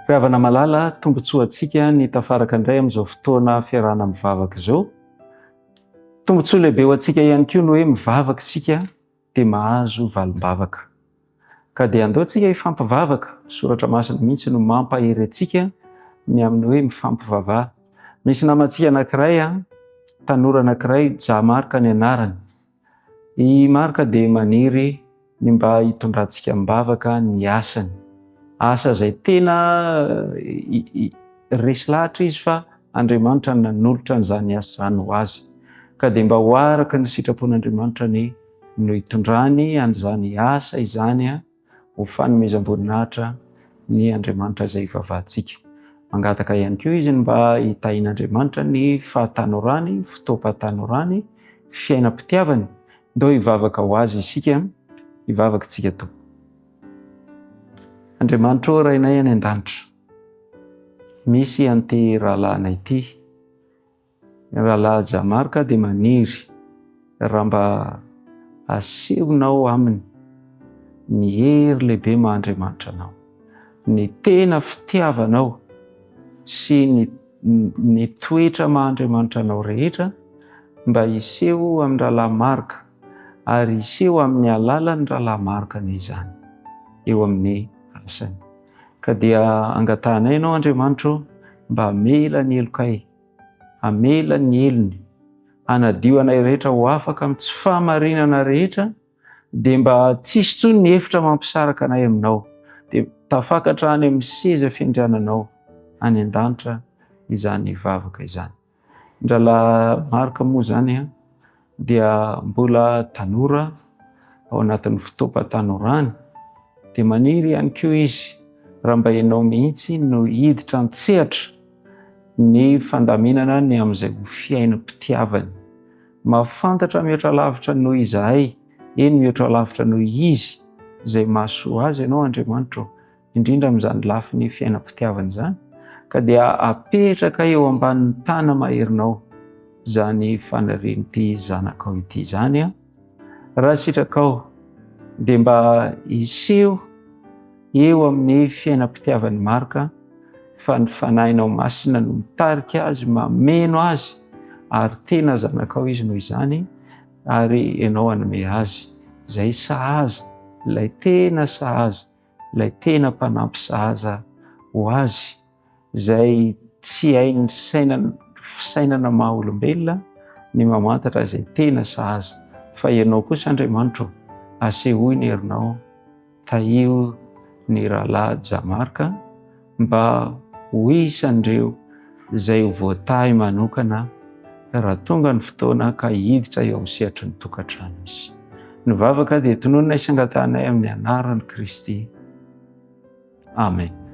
Ry havana malala, tombontsoa antsika ny tafaraka indray amin'izao fotoana fiarahana mivavaka izao. Tombontsoa lehibe ho antsika ihany koa ny hoe mivavaka isika dia mahazo valim-bavaka. Ka dia andao tsika hifampivavaka, soratra masina mihitsy no mampahery antsika ny amin'ny hoe mifampivavaha. Misy namantsika anankiray, tanora anankiray, Ja Marc ny anarany. I Marc dia maniry ny mba hitondrantsika am-bavaka ny asany. Asa izay tena resy lahatra izy fa Andriamanitra no nanolotra an'izany asa izany ho azy. Ka dia mba ho araka ny sitrapon'Andriamanitra anie no hitondrany an'izany asa izany ho fanomezam-boninahitra ny Andriamanitra izay ivavahantsika. Mangataka ihany koa izy ny mba hitahian'Andriamanitra ny fahatanorany, fotoam-pahatanorany, fiainam-pitiavany. Ndao hivavaka ho azy isika, hivavaka isika Tompo. Andriamanitra ô Rainay any an-danitra, misy an'ity rahalahinay ity, Ny rahalahy Jamarca dia maniry raha mba asehonao aminy ny hery lehibe maha Andriamanitra anao, ny tena fitiavanao sy ny ny toetra maha Andriamanitra anao rehetra mba hiseho amin'ny rahalahy Marc ary hiseho amin'ny alalan'ny rahalahy Marc anie izany eo amin'ny asany. Ka dia angatahanay ianao Andriamanitra ô mba hamela ny helokay hamela ny helony, hanadio anay rehetra ho afaka amin'ny tsy fahamarinana rehetra, dia mba tsisy intsony ny efitra mampisaraka anay aminao, dia tafakatra any amin'ny seza fiandriananao any an-danitra izany vavaka izany. Ny rahalahy Marc moa izany dia mbola tanora ao anatin'ny fotoam-pahatanorany, dia maniry ihany koa izy raha mba ianao mihitsy no hiditra an-tsehatra ny fandaminana ny amin'izay ho fiainam-pitiavany. Mahafantatra mihoatra lavitra noho izahay, eny mihoatra lavitra noho izy izay mahasoa azy ianao Andriamanitra ô, indrindra amin'izany lafiny fiainam-pitiavana izany, ka dia apetraka eo ambanin'ny tana-maherinao izany fanirian'ity zanakao ity izany an. Raha sitrakao dia mba hiseho eo amin'ny fiainam-pitiavan'i Marka fa ny Fanahinao Masina no mitarika azy, mameno azy ary tena zanakao izy noho izany ary ianao hanome azy izay sahaza, ilay tena sahaza, ilay tena mpanampy sahaza ho azy izay tsy hain'ny saina fisainana maha olombelona ny mamantatra izay tena sahaza fa ianao kosa Andriamanitro asehoy ny herinao Tahio ny rahalahy Jamarca mba ho isan'ireo izay ho voatahy manokana raha tonga ny fotoana ka hiditra eo amin'ny sehatry ny tokantrano izy. Ny vavaka dia tononina sy angatahanay amin'ny anaran'i Kristy. Amen.